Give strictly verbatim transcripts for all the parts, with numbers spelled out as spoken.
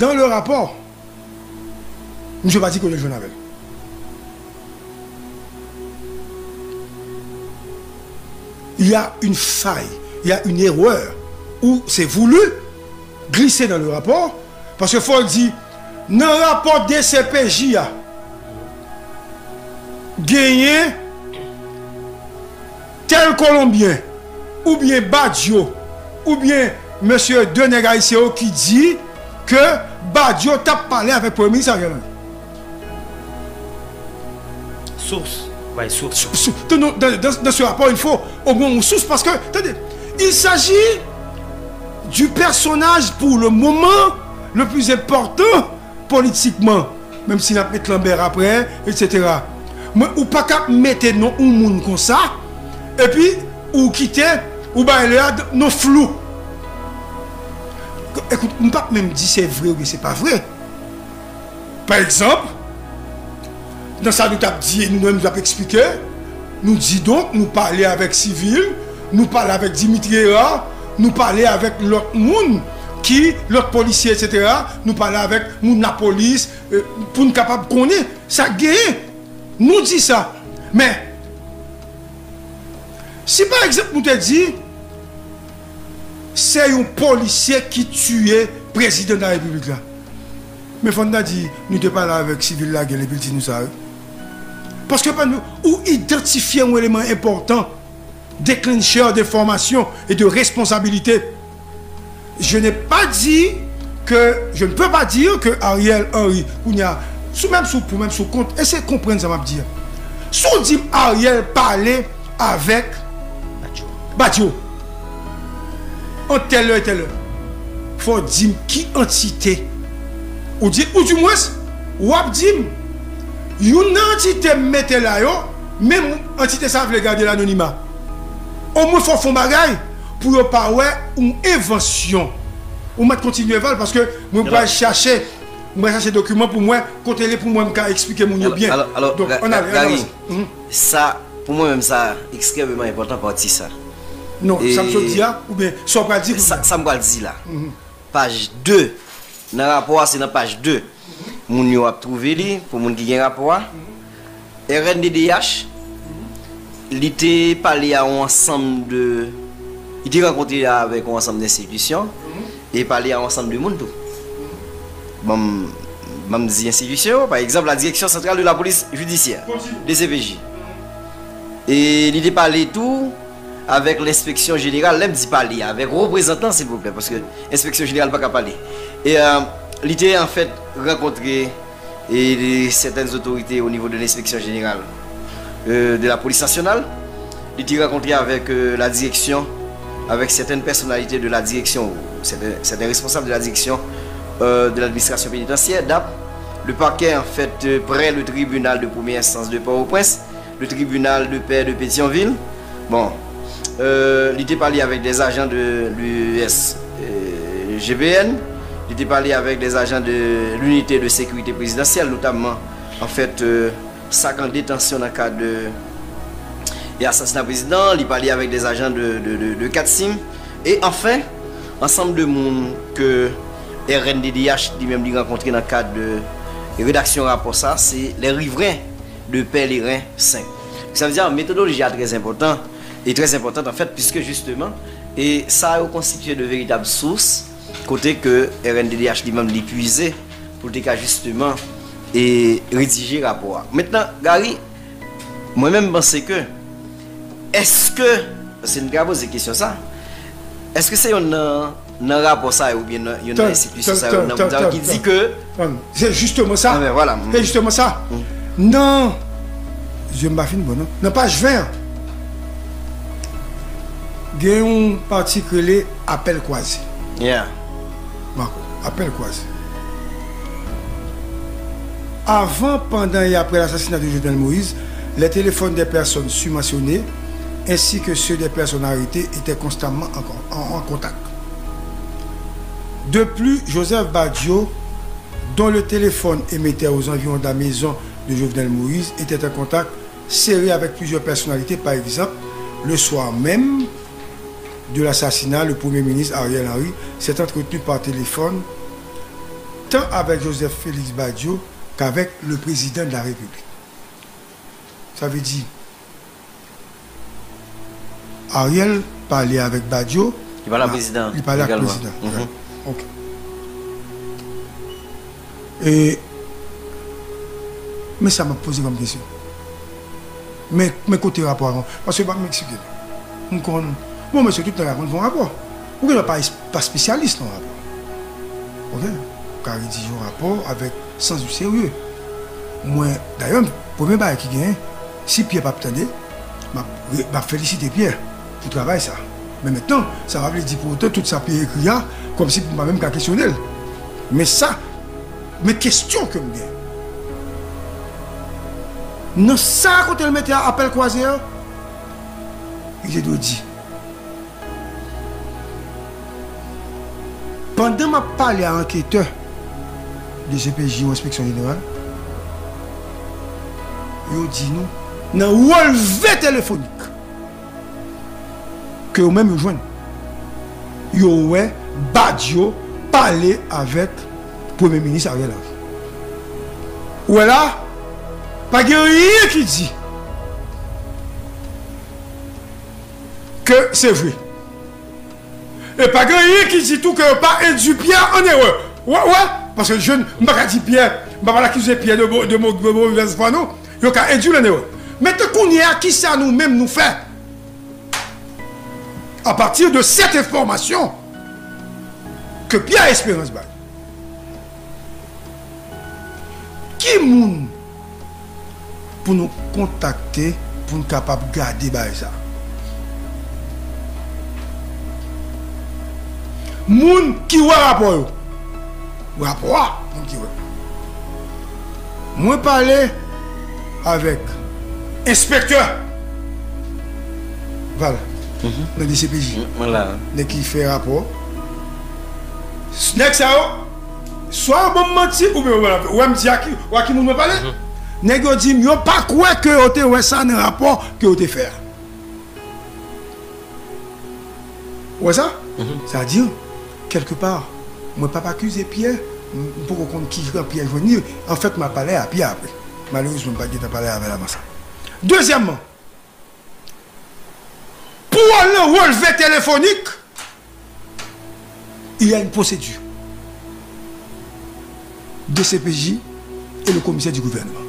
dans le rapport. Misye pa di kote l jwenn avè l. Il y a une faille, il y a une erreur, ou c'est voulu glisser dans le rapport, paske fò l di, nan rapò D C P J a, genyen tèl Kolonbyen, oubyen Badio, oubyen mesye de nèg ayisyen yo ki di ke Badio t ap pale avèk Premye Minis Ariel Henry. Source. Bay source. Sou- sou- dans, dans, dans ce rapport, il faut au moins une source, parce que, attendez, il s'agit du personnage pour le moment le plus important politikman, menm si n ap met Lambert apre, et cetera. Mwen, ou pa ka mete non yon moun konsa, epi ou kite, ou bay lè a non flou. Ekout, m p ap menm di se vre oubyen se pa vre. Pa egzanp, nan sa nou t ap di, nou menm nou t ap eksplike, nou di donk, nou pale avèk sivil, nou pale avèk Dimitri Hérard, nou pale avèk lòt moun ki, lòt polisye, et cetera, nou pale avèk moun lapolis, eh, pou n kapab konnen sa k genyen. Nou di sa. Men, si pa egzanp nou te di, se yon polisye ki tiye prezidan de la repiblik la. Men fò n ta di, nou te pale avèk sivil lagè l epi l di nou sa, wi. Paske pa nou, ou idantifye yon eleman enpòtan, déclencheur d'information et de responsabilité. Je n'ai pas dit que, je ne peux pas dire que Ariel Henry, kounye a, sou menm sou, pou menm sou kont, eseye konprann sa m ap di a. Si w di m Ariel pale avèk Badio, an tèl lè, tèl lè, fò w di m ki antite. Ou di, ou dimwens, w ap di m, youn nan antite m mete la yo, menm antite sa vle gade lanonima. Omwen fò w fè yon bagay pou yo pa wè yon envansyon. Ou mèt kontinye, Val, paske mwen pral chache, mwen pral chache dokiman pou mwen kote l ye pou mwen m ka eksplike moun yo byen. Donk, ann ale, ann avanse. Sa, pou mwen menm, sa ekstrèmeman enpòtan, pati sa. Non, sa m sot di a, oubyen sa w pral di pou mwen? Sa m pral di la. Paj de. Nan rapò a, se nan paj de moun yo ap twouve li, pou moun ki gen rapò a. R N D D H, li te pale a yon ansanm de, li te rankontre avèk yon ansanm de enstitisyon, e pale a yon ansanm de moun tou. Ban m, ban m di enstitisyon yo, pa egzanp, la Direction Centrale de la Police Judiciaire, D C P J. E li te pale tou avèk Lenspeksyon Jeneral, lè m di pale, avèk reprezantan, silvouplè, paske Enspeksyon Jeneral pa ka pale. E, euh, li te, anfèt, rankontre e, sètèn otorite o nivo de Lenspeksyon Jeneral, euh, de la Polis Nasyonal. Li te rankontre avèk, euh, la direksyon, avèk sètèn pèsonalite de la direksyon, sètèn, sètèn responsab de la direksyon, euh, de l'administration pénitentiaire, dap, le parquet, en fait, euh, près le tribunal de première instance de Port-au-Prince, le tribunal de paix de Pétion-Ville. Bon, euh, li te pale avèk des agents de l'U S G P N, li te pale avèk des agents de l'unité de sécurité présidentielle, notamment, en fait, euh, sa k an detansyon nan kad, euh, e asasina prezidan, li pale avèk des agents de, de, de, de CATSIM, e anfen, ansanm de moun ke R N D D H li menm li rankontre nan kad de redaksyon rapò sa, se les riverains de Pèleren senk. Sa vle di, metodoloji a trè enpòtan, e trè enpòtan, anfèt, piske jisteman, e sa yo konstitye de veritab sous, kote ke R N D D H li menm li pwize, pou l te ka jisteman, e redije rapò a. Mentnan, Gary, mwen menm m panse ke, èske, paske n te ka poze kesyon sa, èske se yonn nan, nan rapò sa yo, oubyen nan, yonn nan enstitisyon sa yo, nan moun sa yo ki di ke Se jisteman sa. Ebyen, vwala. Se jisteman sa. Nan, je m pa fin bon, non. Nan paj ven an, gen yon pati k rele apèl kwaze. Yeah. Mako, apèl kwaze. Avant, pendant et après l'assassinat de Jovenel Moïse, les téléphones des personnes surmentionnées ainsi que ceux des personnes arrêtées étaient constamment en, en, en contact. De plus, Joseph Badio, dont le téléphone émettait aux environs de la maison de Jovenel Moïse, était en contact serré avec plusieurs personnalités. Par exemple, le soir même de l'assassinat, le Premier ministre Ariel Henry s'est entretenu par téléphone tan avèk Joseph Félix Badio k'avèk le président de la République. Sa vle di, Ariel pale avèk Badio, Li pale ak prezidan li pale ak egalman. Prezidan. Mhm. Ok. E, men sa m ap poze kòm kesyon. Men, men kote rapò a? Paske pa m eksplike. M konn, bon, mesye, tout nèg la konn fè yon rapò. Ou gen dwa pa, pa espesyalis nan rapò. Ok? Ou ka redije yon rapò avèk sans du sérieux. Mwen, dayè, premye bagay ki genyen, si Pyè p ap tande, m ap re-, m ap felisite Pyè pou travay sa. Men mentnan, sa pa vle di pou otan tout sa Pyè ekri a, kòmsi pou mwen menm ka kesyone l. Men sa, men kesyon ke m gen. Nan sa kote l mete apèl kwaze an, li te dwe di, pandan m ap pale a anketè de C P J ou enspeksyon jeneral, yo di nou, nan relve telefonik ke yo menm yo jwenn, yo wè Badio pale avèk Premye Minis Ariel Henry. Ou wè la, pa gen anyen ki di ke se vre. E pa gen anyen ki di tou ke yo pa endui Pyè an erè. Wè, wè, paske je n, m pa ka di Pyè, m pa pral akize Pyè de mo-, de mo-, de movèz fwa, non. Yo ka endui l an erè. Men te kounye a, kisa nou menm nou fè? A pati de sèt enfòmasyon ke Pierre Espérance bay, ki moun pou nou kontakte pou n kapab gade bagay sa? Moun ki wè rapò yo. Rapò a, moun ki wè. Mwen pale avèk enspektè Val nan D C P J. Mwen la. Nèg ki fè rapò. Nèg sa yo, swa yo ban m manti, oubyen yo ban m, ou wè m di a ki, ou a ki moun mwen pale? Nèg yo di m yo pa kwè ke yo te wè sa nan rapò ke yo te fè a. Ou wè sa? Sa di, kèlke pa, mwen p ap akize Pyè, m, m poko konn kijan Pyè jwenn li. Anfèt, m a pale a Pyè apre. Malerezman, m pa t gentan pale avè l avan sa. Dezyèmman, pou al nan relve telefonik, il y a une procédure. D C P J et le commissaire du gouvernement.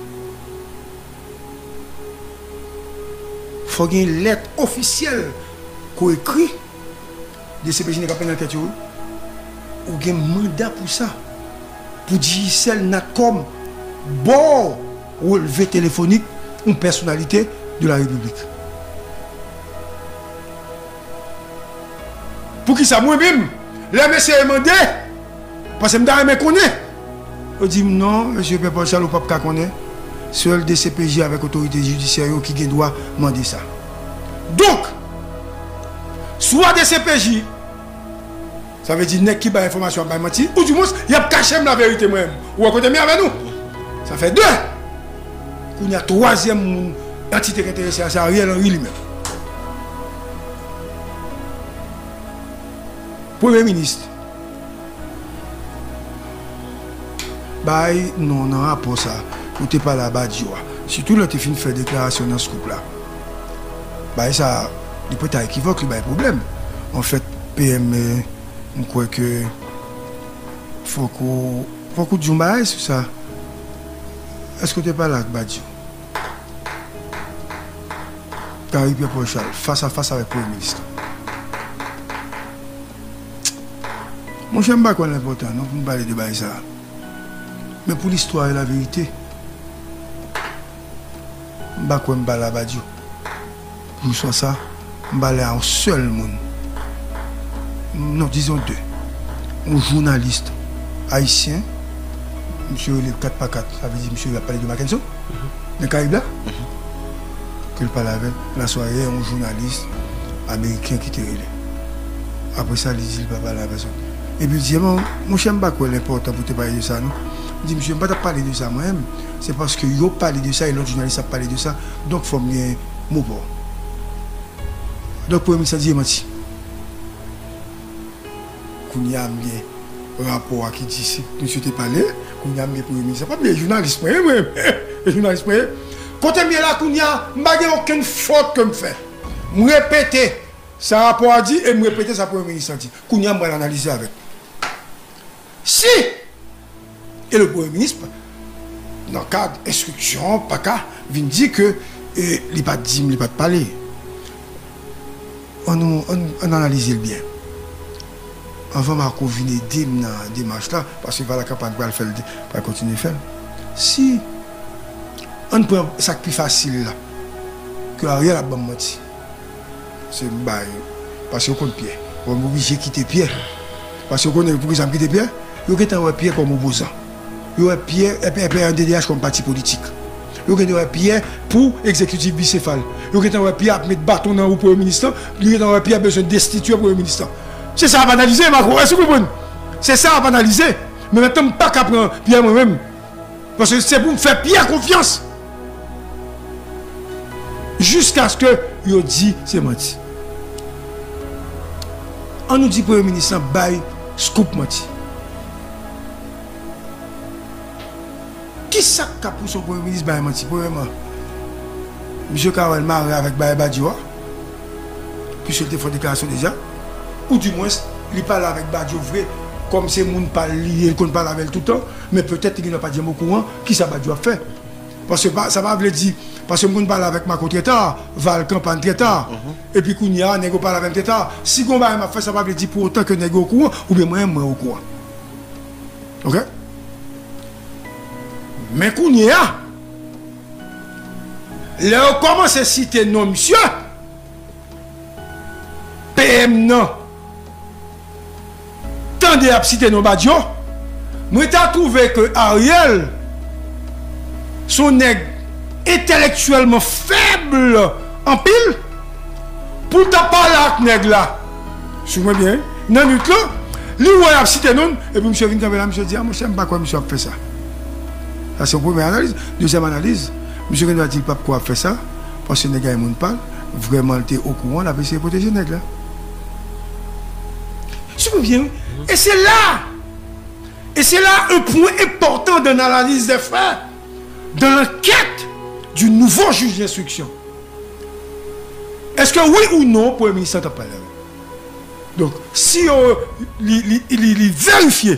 Fò gen lèt ofisyèl ke w ekri, D C P J nèg k ap mennen ankèt yo, wi. Ou gen manda pou sa. Pou Digicel, Natcom, ba w relve telefonik yon pèsonalite de la Repiblik. Poukisa mwen menm, lè mesye yo mande, paske m ta renmen konnen. Yo di m, "Non, mesye Pierre Paul Charles, ou p ap ka konnen. Sèl D C P J avèk otorite jidisyè yo ki gen dwa mande sa." Donk, swa D C P J, sa vle di nèg ki bay enfòmasyon ap bay manti, oudimwens, y ap kache m laverite mwen menm. Ou wè kote m ye avè nou? Sa fè de. Kounye a, twazyèm moun, antite k enterese a, se Ariel Henry li menm. Premye minis bay non nan rapò sa, ou te pale a Badio a. Sitou lè w te fin fè deklarasyon nan scoop la. Bagay sa, li pa ta ekivòk, li bay pwoblèm. Anfèt, P M, eh, m kwè ke fòk ou, fòk ou di yon bagay sou sa. Èske w te pale ak Badio? Gary Pierre Paul Charles, fas a fas avèk Premye Minis la. Monchè, m pa kwè l enpòtan non pou m pale de bagay sa a. Men pou listwa e laverite, m pa kwè m pale a Badio. Pou m swa sa, m pale a yon sèl moun. Non, dizon de. Yon jounalis ayisyen, misye rele kat pa kat, sa vle di misye ap pale de Mackenson. Nan Karayib la, ke l pale avè l, laswè yè, yon jounalis ameriken ki te rele. Apre sa, li di li pa pale a pèsonn. Epi l di, "Bon, monchè, m pa kwè l enpòtan pou te pale de sa, non." M di, "Misye, m pa t ap pale de sa, mwen menm. Se paske yo pale de sa e lòt jounalis ap pale de sa, donk fò m gen mo pa w." Donk, Premye Minis la di, "E manti." Kounye a, m gen Rapò a ki di si misye te pale, kounye a m gen premye minis. Pa bliye, jounalis mwen ye, mwen. E jounalis mwen ye. Kote m ye la kounye a, m pa gen okenn fòt ke m fè. M repete sa rapò a di e m repete sa premye minis la di. Kounye a, m pral analize avèk. Si e le premye minis, nan kad enstriksyon, pa ka vin di ke e, li pa t di m, li pa t pale. Ann, ann, ann analize l byen. Anvan Marco vin ede m nan demach la, paske pa la kanpay pral fè l, pral kontinye fè l. Si, ann pran sa k pi fasil la, ke Ariel ap ban m manti. Se m bay, paske yo konn Pyè. Bon, m oblije kite Pyè. Paske yo konnen poukisa m kite Pyè. Yo gentan wè Pyè kòm opozan. Yo wè Pyè, P P R D D H kòm pati politik. Yo gentan wè Pyè pou egzekitif bisefal. Yo gentan wè Pyè ap met baton nan wou premye minis lan. Yo gentan wè Pyè bezwen destitye premye minis lan. Se sa y ap analize, Marco. Èske w konprann? Se sa y ap analize. Men mentnan, m pa ka pran Pyè mwen menm. Paske se pou m fè Pyè konfyans. Jiskaske yo di se manti. Ann nou di premye minis lan bay Scoop manti. Kisa k ka pouse yon premye minis bay manti? Premyèman, misye ka wè l mare avèk bagay Badio a, piske l te fè yon deklarasyon deja. Oudimwens, li pale avèk Badio vre, kòm se moun pa l li ye, l konn pale avè l toutan, men petèt li genlè pa t janm okouran kisa Badio ap fè. Paske pa, sa pa vle di, paske m konn pale avèk Marco trè ta, Val kanpay trè ta, epi kounye a, nèg yo pale avè m trè ta. Si gon bagay m ap fè, sa pa vle di pou otan ke nèg yo okouran, oubyen mwen menm mwen okouran. Oke? Men kounye a, lè yo kòmanse site non misye, P M nan tande y ap site non Badio, mwen ta twouve ke Ariel se yon nèg entelektyèlman fèb anpil pou l ta pale ak nèg la. Swiv mwen byen, wi. Nan nwit lan, li wè y ap site non l, epi misye vin kanpe la, misye di, a monchè, m pa kwè misye ap fè sa. Sa se yon premye analiz. Dezyèm analiz, misye gen dwa di l p ap kwè ap fè sa, paske nèg la e moun pa l, vrèman l te okouran, l ap eseye pwoteje nèg la. Swiv mwen byen, wi. E se la, et c'est là un point important dans l'analyse des faits, dans l'enquête du nouveau juge d'instruction. Èske wi ou non, premye minis lan t ap pale avè l? Donk, si yo, li, li, li, li verifye,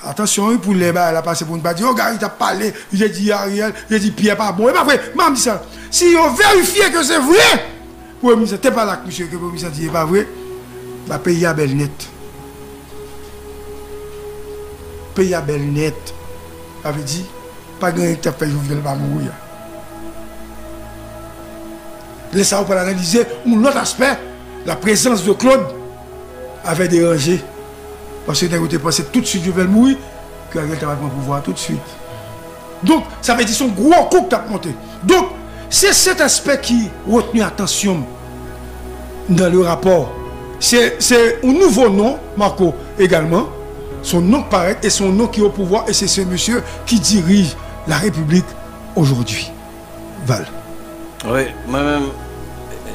atansyon wi, pou lè bagay la pase pou n pa di, o, Gary t ap pale, li te di Ariel, li te di Pyè pa bon. E pa vre, m ap di sa. Si yo verifye ke se vre, premye minis lan te pale ak misye, ke premye minis lan di e pa vre, ba peyi a bèl nèt. Peyi a bèl nèt. Sa vle di, pa gen anyen ki t ap fè Jovenel pa mouri a. Lè sa a, ou pral analize yon lòt aspè, la présence de Claude avait dérangé. Paske nèg yo te panse toutswit Jovenel mouri, ke Ariel ta pral pran pouvwa a toutswit. Donk, sa vle di se yon gwo kou k t ap monte. Donk, se sèt aspè ki retni atansyon m nan le rapò. Se, se yon nouvo non, Marco, egalman. Se yon non k parèt e se yon non ki o pouvwa e se, se misye ki dirij la République aujourd'hui. Val. Wi, mwen menm,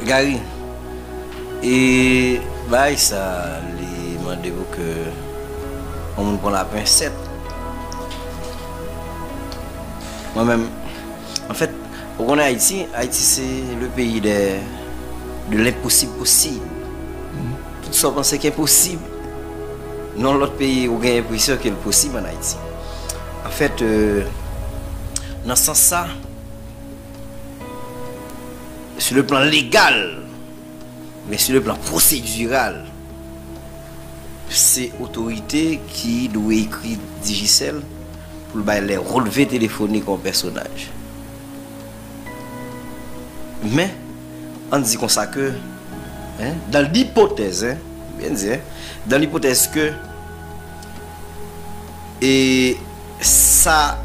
Gary, e bagay sa, li mande pou ke yon moun pran lapensèt. Mwen menm, anfèt, ou konnen Ayiti, Ayiti se le pays de, de l'impossible possible. Tout sa w panse ki enposib, nan lòt peyi, ou gen enpresyon ke l posib ann Ayiti. Anfèt, euh, nan sans sa, sur le plan légal, men sur le plan procédural, se otorite ki dwe ekri Digicel pou l bay les relevés téléphoniques yon pèsonaj. Men, ann di konsa ke, hein, dans l'hypothèse, hein, byen di, hein, dans l'hypothèse ke e sa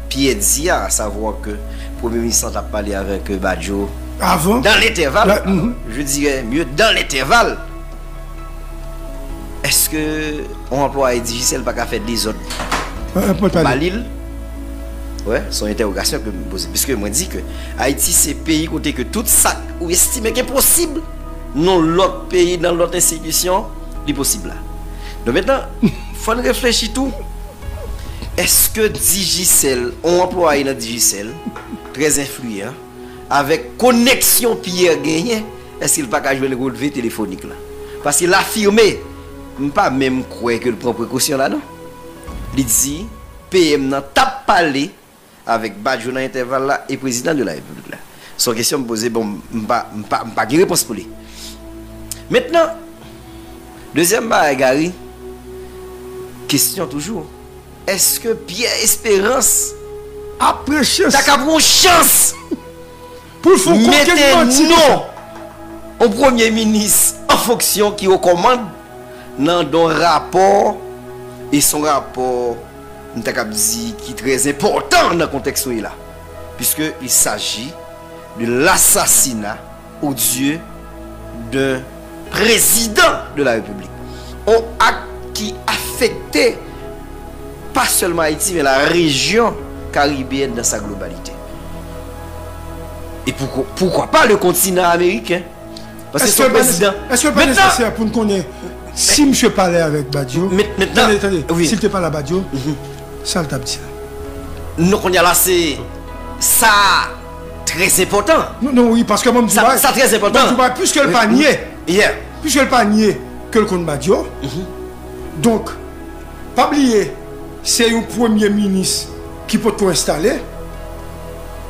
Pierre di a, à savoir que Premye Minis lan t ap pale avèk, euh, Badio dans l'intervalle, je dirais mieux dans l'intervalle, èske yon anplwaye Digicel pa ka fè dezòd ba li l? Wè, se yon entèwogasyon ke m poze, piske mwen di ke Ayiti se peyi kote ke tout sa k ou estime ke posib nan lòt peyi, nan lòt enstitisyon, li posib la. Donk mentnan, fò n reflechi tou. Èske Digicel, yon anplwaye nan Digicel, trè enfliyan, avèk koneksyon Pierre genyen, èske l pa ka jwenn relve telefonik la? Paske l afime, m pa menm kwè ke l pran prekosyon la non. Li di, P M nan t ap pale avèk Badio nan entèval la e prezidan de la repiblik la. Se yon kesyon m poze, bon, m pa, m pa, m pa gen repons pou li. Mentnan, dezyèm bagay, Gary, kesyon toujou. Èske Pierre Espérance ap pran chans? Ta ka pran yon chans pou l fè yon kokenn manti non yon premye minis an fonksyon ki o kòmand nan don rapò, e se yon rapò, m ta kab di, ki trè enpòtan nan kontèks nou ye la, puisque il s'agit de l'assassinat odieux d'un président de la République. On acte qui affectait pas seulement Haïti, mais la région caribéenne dans sa globalité. Et pourquoi, pourquoi pas le continent américain? Paske se yon prezidan. Èske l pa nesesè pou n konnen si misye pale avèk Badio? Tande, tande, si l te pale a Badio, sa l t ap di la? Non, kounye a la, se sa trè enpòtan. Non, non, wi, paske mwen m di w bagay, sa trè enpòtan. Mwen m di w bagay, piske l pa nye, piske l pa nye ke l konn Badio, donk, pa bliye, se yon premye minis ki potko enstale,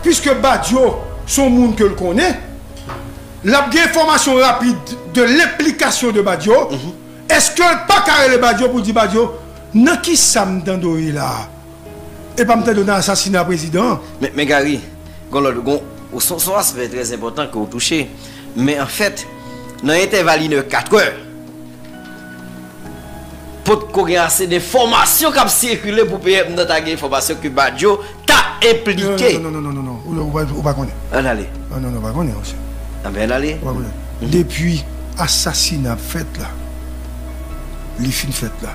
piske Badio se yon moun ke l konnen, l ap gen enfòmasyon rapid de lenplikasyon de Badio. Èske l pa ka rele Badio pou di Badio, nan kisa m tande w ye la a? E pa m tande w nan asasina prezidan an. Men, men Gary, gon lòt, gon, se yon, se yon aspè trè enpòtan ke w touche. Men anfèt, nan entèval inè, katrè, potko gen ase de enfòmasyon k ap sikile pou P M nan ta gen enfòmasyon ke Badio ta enplike. Non, non, non, non, non, non, non. Ou, ou pa, ou pa konnen. Ann ale. Non, non, non, ou pa konnen, monchè. Anben, ann ale. Ou pa konnen. Depi asasina ap fèt la, li fin fèt la,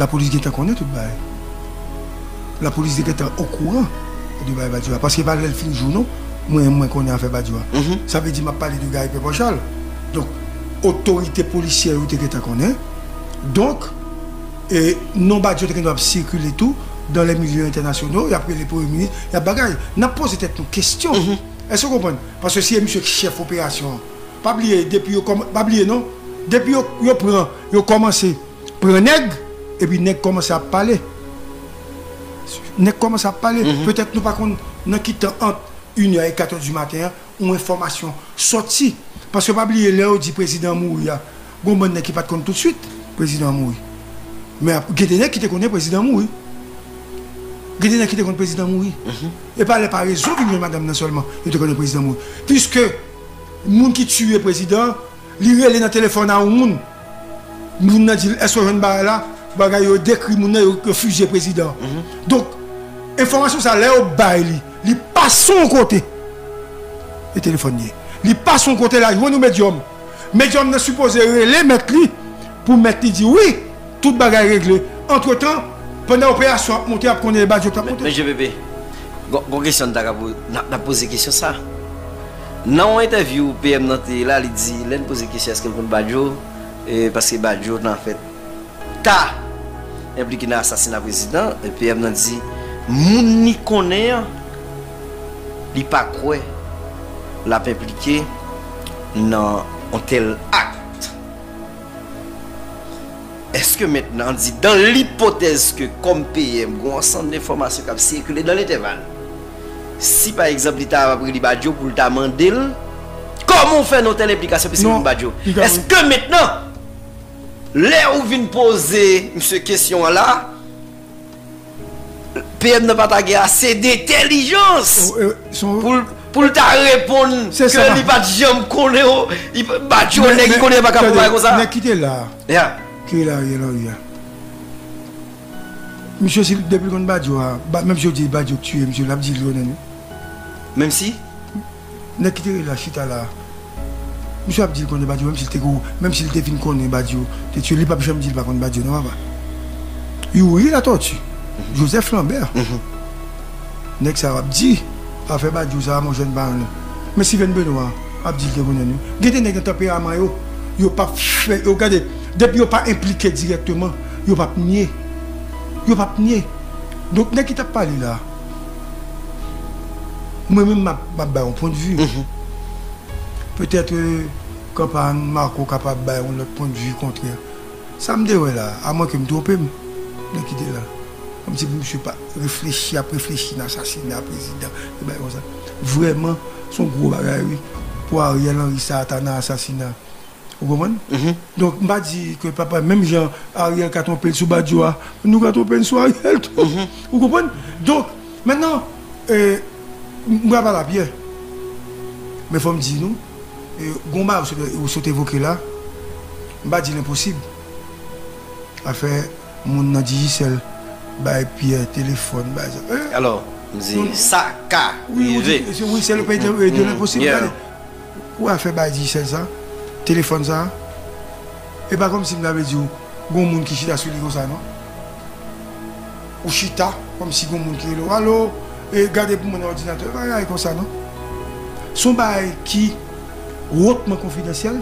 lapolis gentan konnen tout bagay. Lapolis te gentan okouran de bagay Badio a. Paske pa lè l fin jou non, mwen, mwen konnen afè Badio a. Sa vle di m ap pale de Gary Pèpòchal. Donk, otorite polisyè yo te gentan konnen. Donk, e, non Badio te gentan ap sikile tou dans les milieux internationaux, y ap rele premye minis, y ap bagay. N ap poze tèt nou kesyon. Èske w konprann? Paske si e misye k chèf operasyon an, pa bliye, depi yo kòm-, pa bliye non, depi yo, yo pran, yo kòmanse pran nèg, epi nèg kòmanse ap pale. Nèg kòmanse ap pale. Petèt nou pa konn nan ki tan ant inè e katrè di maten an, yon enfòmasyon sòti. Paske pa bliye, lè yo di prezidan an mouri a, gon bann nèg ki pa t konn toutswit prezidan an mouri. Men ap, gen de nèg ki te konnen prezidan an mouri. Gen de nèg ki te konn prezidan an mouri. E pa lè parezon vin jwenn madanm nan sèlman, yo te konnen prezidan an mouri. Piske moun ki tiye prezidan an, li rele nan telefòn a yon moun. Moun nan di l, èske w jwenn bagay la? Bagay yo dekri moun nan, yo, yo fizye prezidan an. Donk, enfòmasyon sa, lè yo bay li, li pase yon kote. E telefòn li ye. Li pase yon kote, l al jwenn yon medyòm. Medyòm nan sipoze rele mèt li pou mèt li di wi, tout bagay regle. Antretan, pandan operasyon ap monte, ap konnen e Badio k ap monte. Men, men G P P, gon, gon kesyon n ta ka po-, n ap, n ap poze kesyon sa. Nan yon entèvyou P M nan te ye la, li di, lè n poze kesyon èske l konn Badio, e, paske Badio nan fèt ta enplike nan asasina prezidan, e, P M nan di, moun li konnen an, li pa kwè l ap enplike nan yon tèl ak. Èske mentnan, di, dan lipotèz ke kòm P M, gon ansanm de enfòmasyon k ap sikile dan lentèval, si pa egzanp li ta ap rele Badio pou l ta mande l, kòman w fè nan yon tèl enplikasyon piske w konn Badio? Èske mentnan, lè ou vin poze misye kesyon an la, P M nan pa ta gen ase dentèlijans pou l, pou l ta reponn ke li pa t janm konnen, Badio, nèg ki konnen pa ka fè bagay konsa. Nèg ki te la a, ki rele Ariel Henry a, misye, si depi l konn Badio a, menm si yo di Badio k tiye misye, l ap di l konnen wi. Menm si? Nèg ki te rele la chita la a, misye ap di l konnen Badio, menm si l te gwo, menm si l te vin konnen Badio te tiye, li p ap janm di l pa konn Badio non, papa. Youri Latortue, Joseph Lambert. Nèg sa yo ap di afè Badio sa a, mon jèn, pa anyen. Men Steven Benoît ap di l te konnen wi. Gen de nèg nan tanperaman yo, yo p ap fè, yo gade, Depi yo pa enplike dirèkteman, yo p ap nye. Yo p ap nye. Donk, nèg ki t ap pale la, mwen menm, m ap, m ap bay yon pwennvi. Petèt, euh, Kanpay Marco kapab bay yon lòt pwennvi kontrè. Sa m te wè la, amwenke m twonpe m, nèg ki te la. Kòmsi pou misye pa reflechi, ap reflechi nan asasina prezidan, e bagay konsa. Vrèman, se yon gwo bagay, wi. Pou Ariel Henry sa ta nan asasina. Ou konprann? Donk, m pa di ke papa, menm jan Ariel ka twonpe l sou Badio a, nou ka twonpe n sou Ariel tou. Ou konprann? Donk, mentnan, e, m pral pale a Pyè. Men fò m di nou, e, gon bagay ou sot, ou sot evoke la, m pa di l enposib. Afè moun nan Digicel bay Pyè telefòn, bay sa. Alò, m di, sa ka rive. Wi, se, wi, c'est le pays de, de l'impossible. Gade. Ou afè bay Digicel sa, telefòn sa, e pa kòmsi m ta vle di w, gon moun ki chita sou li konsa, non. Ou chita, kòmsi gon moun ki rele w, "Alo, e gade pou mwen nan òdinatè." E pa bagay konsa, non. Se yon bagay ki wotman konfidansyèl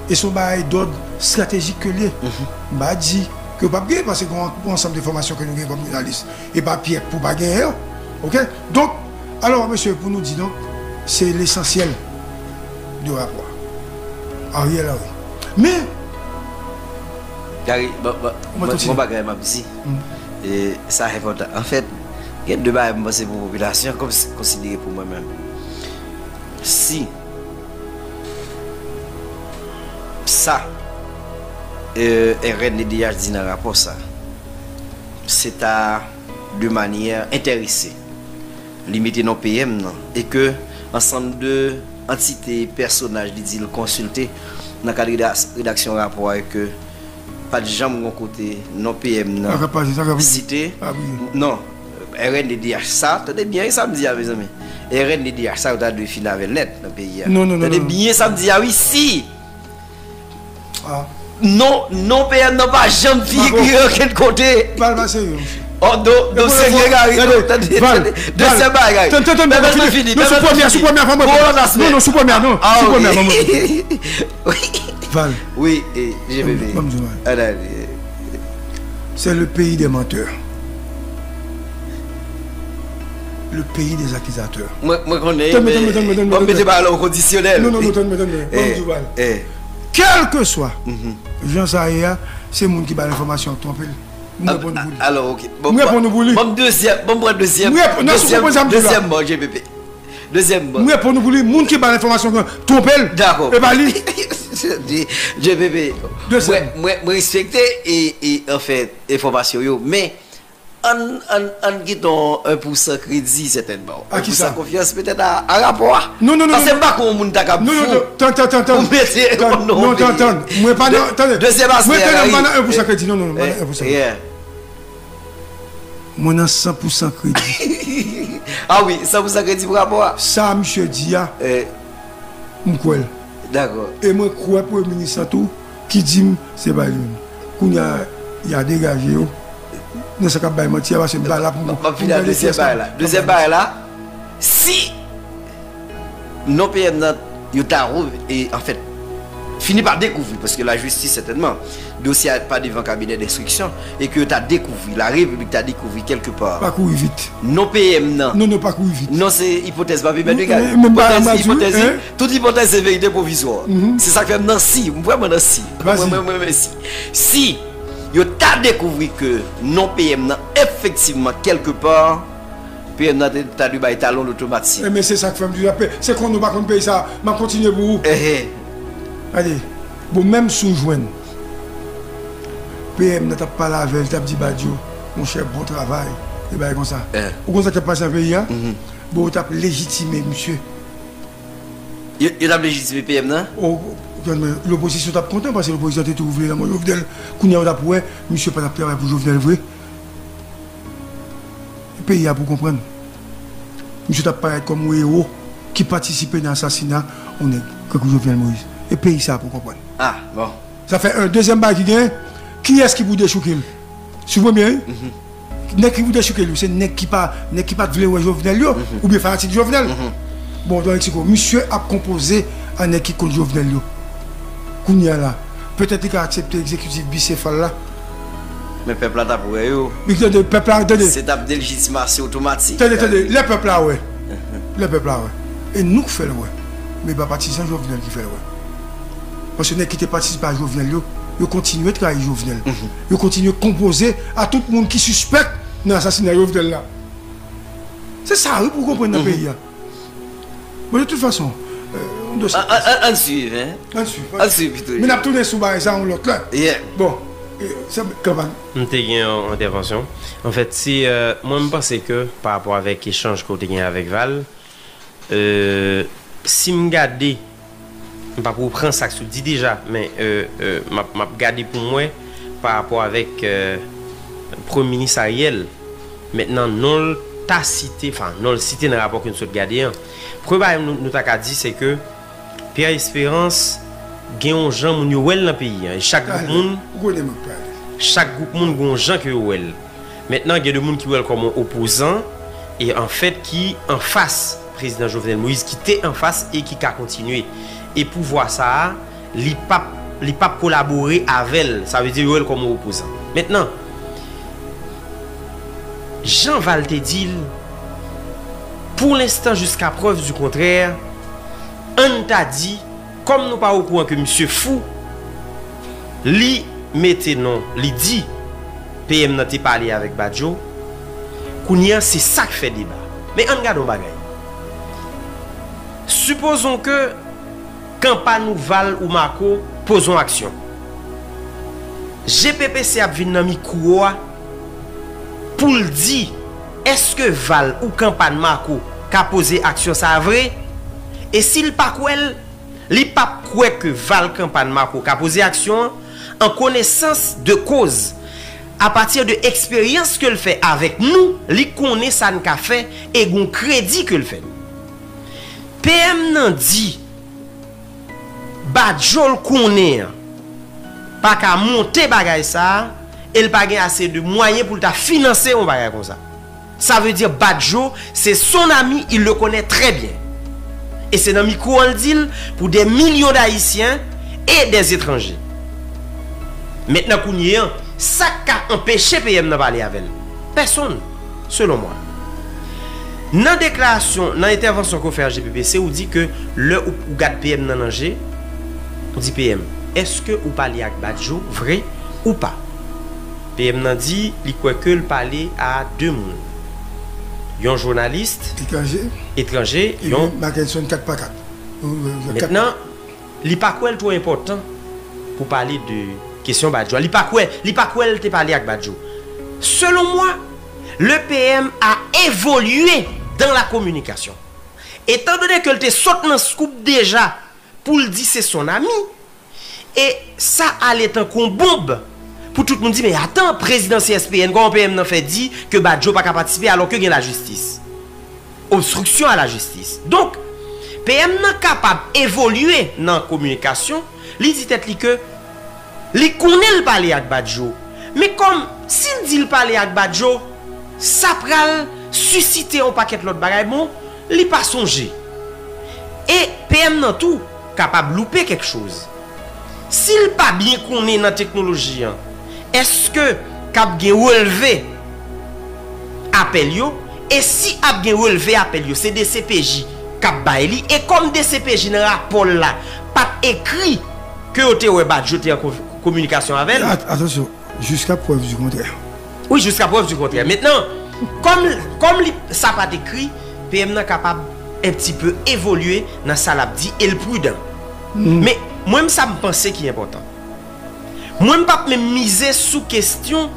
e se yon bagay dòd estratejik ke l ye. M pa di ke yo p ap genyen, paske gen yon ansanm de enfòmasyon ke nou gen kòm jounalis. E pa pyèt pou pa genyen yo. Oke? Donk, alò, mesye, pou nou di, donk, se lesansyèl de rapò a. Ariel Henry. Men, Gary, bon, bon, bon, bon bagay m ap di. E sa enpòtan. Anfèt, gen de bagay m panse pou popilasyon, kòm konsidere pou mwen menm. Si sa, e, R N D D H di nan rapò sa, se ta de manyè enterese. Li mete non P M nan, e ke ansanm de antite, pèsonaj li di l konsilte nan kad redas-, redaksyon rapò a, e ke pa t janm gon kote non P M nan site. Non, R N D D H sa, tande byen sa m di a, mezanmi. R N D D H sa, yo ta dwe fini avè l nèt nan peyi a. Tande byen sa m di a, wi, si Non, non, P M nan pa janm figire okenn kote. Val pa serye, mesye. Oh, do, do serye, Gary. Tande, tande, tande. Dezyèm bagay. Tann, tann, tann, tann, fini. Non, sou premyè, sou premyè, fè mwen. Non, non, sou premyè, non. Sou premyè, fè mwen. Val. Wi, e, J P P. Ban m di w, Val. C'est le pays des menteurs. Le pays des accusateurs. Mwen, mwen konnen, men, bon, mete bagay la o kondisyonèl. Non, non, non, tann mwen, tann mwen. Ban m di w, Val. Kèlkeswa jan sa ye a, se moun ki ba l enfòmasyon k twonpe l. M reponn pou li. Alò, ok. M reponn pou li. Ban m dezyèm, ban m pran dezyèm. M reponn, non, sou konprann sa m di w la. Dezyèm ban, J P P. Dezyèm ban. M reponn pou li, moun ki ba l enfòmasyon k twonpe l. Dakò. E pa li. J P P. Dezyèm. Mwen, mwen, mwen respekte e, e, anfèt, enfòmasyon yo, men Ann, ann, ann kite yon, yon pousan kredi, sètènman. A kisa? Yon pousan konfyans petèt a, a rapò a. Non, non, non. Paske m pa kwè yon moun ta kab fou. Non, non, non. Tann, tann, tann, tann. Pou mete yon non peyi. Non, tann, tann. Mwen pa nan, tande. Dezyèm aspè a, mwen pa nan yon pousan kredi. Non, non, non, m pa nan yon pousan kredi. Mwen nan san pousan kredi. A wi, san pousan kredi pou rapò a. Sa misye di a, m kwè l. Dakò. E mwen kwè premye minis lan tou, ki di m se pa li menm. Kounye a, y a degaje yo nan sa k ap bay manti a, paske m pa la pou m. M ap fini ak dezyèm bagay la. Dezyèm bagay la, si non P M nan, yo ta, e, anfèt, fini pa dekouvri, paske lajistis, sètènman, dosye a pa devan kabinè denstriksyon, e ke yo ta dekouvri, larepiblik ta dekouvri kèlke pa. Pa kouri vit. Non P M nan. Non, non, pa kouri vit. Non, se ipotèz, pa pi mèt egal. Ipotèz, ipotèz, tout ipotèz se verite pwovizwa. Se sa k fè m nan si, m vrèman nan si. Mwen, mwen, mwen, mwen si. Si yo ta dekouvri ke non P M nan, efektivman, kèlke pa, P M nan te, ta dwe bay talon lotomatik. Ebyen, se sa k fè m di w, se konn ou pa konn peyi sa, m ap kontinye pou ou. Gade, bon, menm si w jwenn P M nan t ap pale avè l, t ap di Badio, monchè, bon travay, e bagay konsa. Ou konn sa k t ap pase nan peyi a? Bon, yo t ap lejitime misye. Yo, yo t ap lejitime P M nan? O, lopozisyon t ap kontan, paske lopozisyon te toujou vle lanmò Jovenel. Kounye a, yo t ap wè, misye pa t ap travay pou Jovenel vre. Peyi a pou konprann. Misye t ap parèt kòm yon ewo ki patisipe nan asasina yon nèg, tankou Jovenel Moïse. E peyi sa pou konprann. Ah, bon. Sa fè yon. Dezyèm bagay ki genyen, kiyès ki pou dechouke l? Sou premye, wi. Nèg ki pou dechouke l, wi, se nèg ki pa, nèg ki pa t vle wè Jovenel yo, oubyen fanatik Jovenel. Bon, Don Mexico, misye ap konpoze a nèg ki kont Jovenel yo. Kounye a la, Petèt li ka aksepte egzekitif bisefal la. Men pèp la t ap wè yo. Li tande pèp la tande. Se t ap delejitimasyon otomatik. Tande tande, lè pèp la wè. Lè pèp la wè. E nou k fè l wè. Men pa patizan Jovenel ki fè l wè. Paske nèg ki te patisipe a Jovenel yo, yo kontinye trayi Jovenel. Yo kontinye konpoze a tout moun ki sispèk nan asasina Jovenel la. Se sa wi pou w konprann nan peyi a. Bon, de tout fason, euh, an swiv, hein? An swiv. An swiv pito. Men n ap tounen sou bagay sa yon lòt lè. Bon, se kanpay. M te gen yon entèvansyon. Anfèt, se, euh, mwen m panse ke pa rapò avèk echanj ke w te gen avèk Val, euh, si m gade, m p ap reprann sa k sot di deja, men euh, euh, m ap, m ap gade pou m wè pa rapò avèk euh, Premye Minis Ariel. Mentnan, non l ta site, anfen, non l site nan rapò ke nou sot gade an. Premye bagay nou, nou ta ka di, se ke Pierre Espérance gen yon jan moun yo wè l nan peyi an. E chak gwoup moun, chak gwoup moun gen yon jan ke yo wè l. Mentnan, gen de moun ki wè l kòm yon opozan, e anfèt ki anfas prezidan Jovenel Moïse, ki te anfas e ki ka kontinye. E pouvwa sa a, li p ap, li p ap kolabore avè l. Sa vle di, yo wè l kòm yon opozan. Mentnan, jan Val te di l, pour l'instant, jusqu'à preuve du contraire, ann ta di, kòm nou pa okouran ke misye fou, li mete non, li di P M nan te pale avèk Badjo. Kounye a, se sa k fè deba. Men ann gade yon bagay. Sipozon ke kanpay ou Val ou Marco poze yon aksyon. G P P C ap vin nan mikwo a pou l di èske Val ou kanpay Marco ka poze aksyon sa a vre? E si l pa kwè l, li p ap kwè ke Val kanpay Marco ka poze aksyon an, an konesans de koz, apati de eksperyans ke l fè avèk nou, li konnen sa n ka fè e gon kredi ke l fè nou. P M nan di Badjo l konnen an pa ka monte bagay sa a e l pa gen ase de mwayen pou l ta finanse yon bagay konsa. Sa vle di Badjo se son ami, il le connaît très bien. E se nan mikwo an l di l pour des millions d'Haïtiens et des étrangers. Mentnan kounye an, sa k ka anpeche P M nan pale avè l? Pèsonn, selon mwen. Nan deklarasyon, nan entèvansyon ke w fè a G P P C, ou di ke lè ou, ou gad P M nan nan je, ou di P M, èske ou pale ak Badjo vre ou pa? P M nan di li kwè ke l pale a de moun. Yon jounalis etranje, etranje, e yon Mackenson kat pa kat. Mentnan, li pa kwè l twò enpòtan pou pale de kesyon Badjo a. Li pa kwè, li pa kwè l te pale ak Badjo. Selon mwen, le P M a évolué dans la communication. Etan done ke l te sot nan scoop deja pou l di se son ami, e sa ale tankou yon bonb pou tout moun di, men atan, prezidan C S P N, kòman P M nan fè di ke Badjo pa ka patisipe alò ke gen lajistis? Obstruction à la justice. Donk, P M nan kapab evolye nan kominikasyon, li di tèt li ke li konnen l pale ak Badjo. Men kòm si l di l pale ak Badjo, sa pral sisite yon pakèt lòt bagay, bon, li pa sonje. E P M nan tou kapab loupe kèk choz. Si l pa byen konnen nan teknoloji an, èske k ap gen relve apèl yo? E si ap gen relve apèl yo, se D C P J k ap bay li. E kòm D C P J nan rapò l la pa t ekri ke yo te wè Badjo te an kominikasyon avè l. Atansyon, jusqu'à preuve du contraire. Wi, jusqu'à preuve du contraire. Mentnan, kòm, kòm li, sa pa t ekri, P M nan kapab un petit peu evolye nan sa l ap di e l pridan. Men, mwen, sa m panse ki enpòtan. Mwen, m p ap menm mize sou kesyon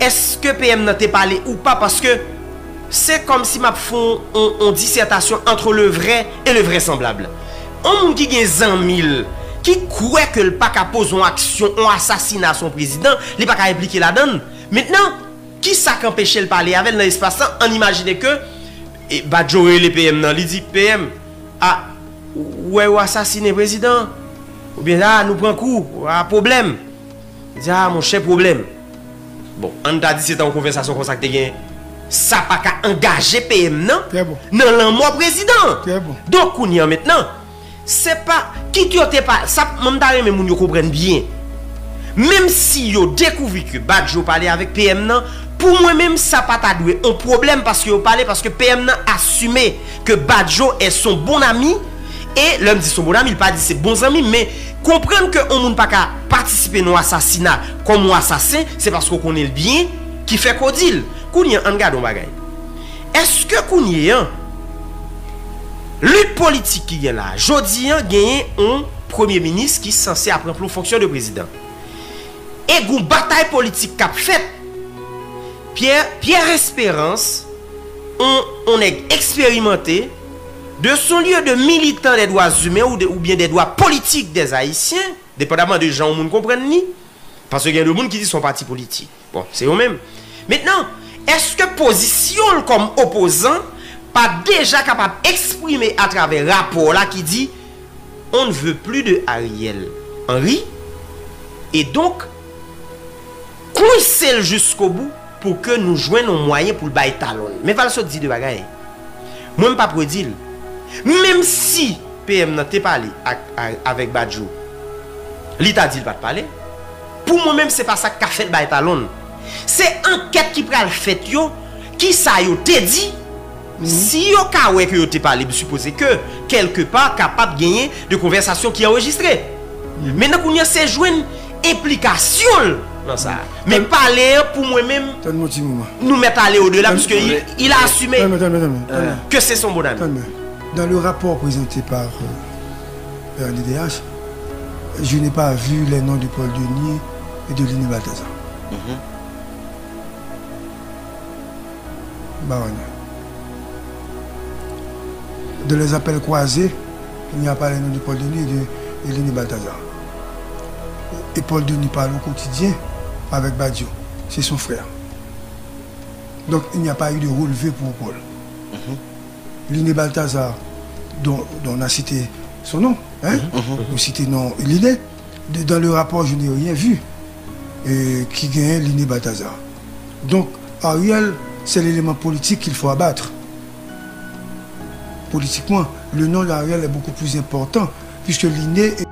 èske P M nan te pale ou pa, paske se kòmsi m ap fè yon, yon, yon disètasyon entre le vrai et le vraisemblable. Yon moun ki gen zanmi l, ki kwè ke l pa ka poze yon aksyon, yon asasina sou yon prezidan, li pa ka enplike ladan l. Mentnan, kisa k anpeche l pale avè l nan espas lan? Ann imajine ke, e, Badjo rele P M nan, li di, P M, a, ou wè yo asasinen prezidan? Oubyen, a, nou pran kou, a, pwoblèm. Li di, a, monchè, pwoblèm. Bon, ann ta di se ta yon konvèsasyon konsa k te gen. Sa pa ka angaje P M nan nan lanmò prezidan an. Donk, kounye a mentnan, se pa, kit yo te pa, sa, mwen, m ta renmen moun yo konprann byen. Menm si yo dekouvri ke Badjo pale avèk P M nan, pou mwen menm, sa pa ta dwe yon pwoblèm paske yo pale, paske P M nan asime ke Badjo est son bon ami, e lè m di son bon ami, li pa di se bon zanmi, men konprann ke yon moun pa ka patisipe nan yon asasina kòm yon asasen, se paske w konnen l byen, ki fè ke w di l. Kounye a, ann gade yon bagay. Èske kounye a, lit politik ki gen la, jodi a, genyen yon premye minis ki sanse ap ranpli yon fonksyon de prezidan? E gon batay politik k ap fèt. Pierre, Pierre Espérance, on, on nèg eksperimante, de son lieu de militan des droits humains ou de, oubyen des droits politiques des Haïtiens, depandaman de jan yon moun konprann li, paske gen de moun ki di se yon pati politik. Bon, se yo menm. Mentnan, èske pozisyon l kòm opozan pa deja kapab eksprime atravè rapò la ki di on ne veut plus de Ariel Henry, e donk, kwise l jiskobou pou ke nou jwenn yon mwayen pou l bay talon l. Men Val sot di de bagay. Mwen, m p ap redi l. Menm si P M nan te pale ak, a, avèk Badjo, li ta di l pa t pale. Pou mwen menm, se pa sa k ka fè l bay talon l. Se ankèt ki pral fèt yo, ki sa yo te di, si yo ka wè ke yo te pale, m sipoze ke, kèlkepa, kapab genyen de konvèsasyon ki anrejistre. Mentnan, kounye a, se jwenn enplikasyon l nan sa. Men pale a, pou mwen menm, tann mwen ti moman. Nou mèt ale odela, puisque il, il a assumé que c'est son bon ami. Tann mwen. Dans le rapport présenté par euh, R D D H, je n'ai pas vu les noms de Paul Denis et de Liné Balthazar. Baron. De les appels croisés, il n'y a pas les noms de Paul Denis et de et Liné Balthazar. Et Paul Denis parle au quotidien avec Badio. C'est son frère. Donc, il n'y a pas eu de relevé pour Paul. Liné Balthazar, dont, dont on a cité son nom, hein? Ou cité non Liné. De- Dans le rapport, je n'ai rien vu euh, qui gagne Liné Balthazar. Donc, Ariel, c'est l'élément politique qu'il faut abattre. Politiquement, le nom d'Ariel est beaucoup plus important, puisque Liné est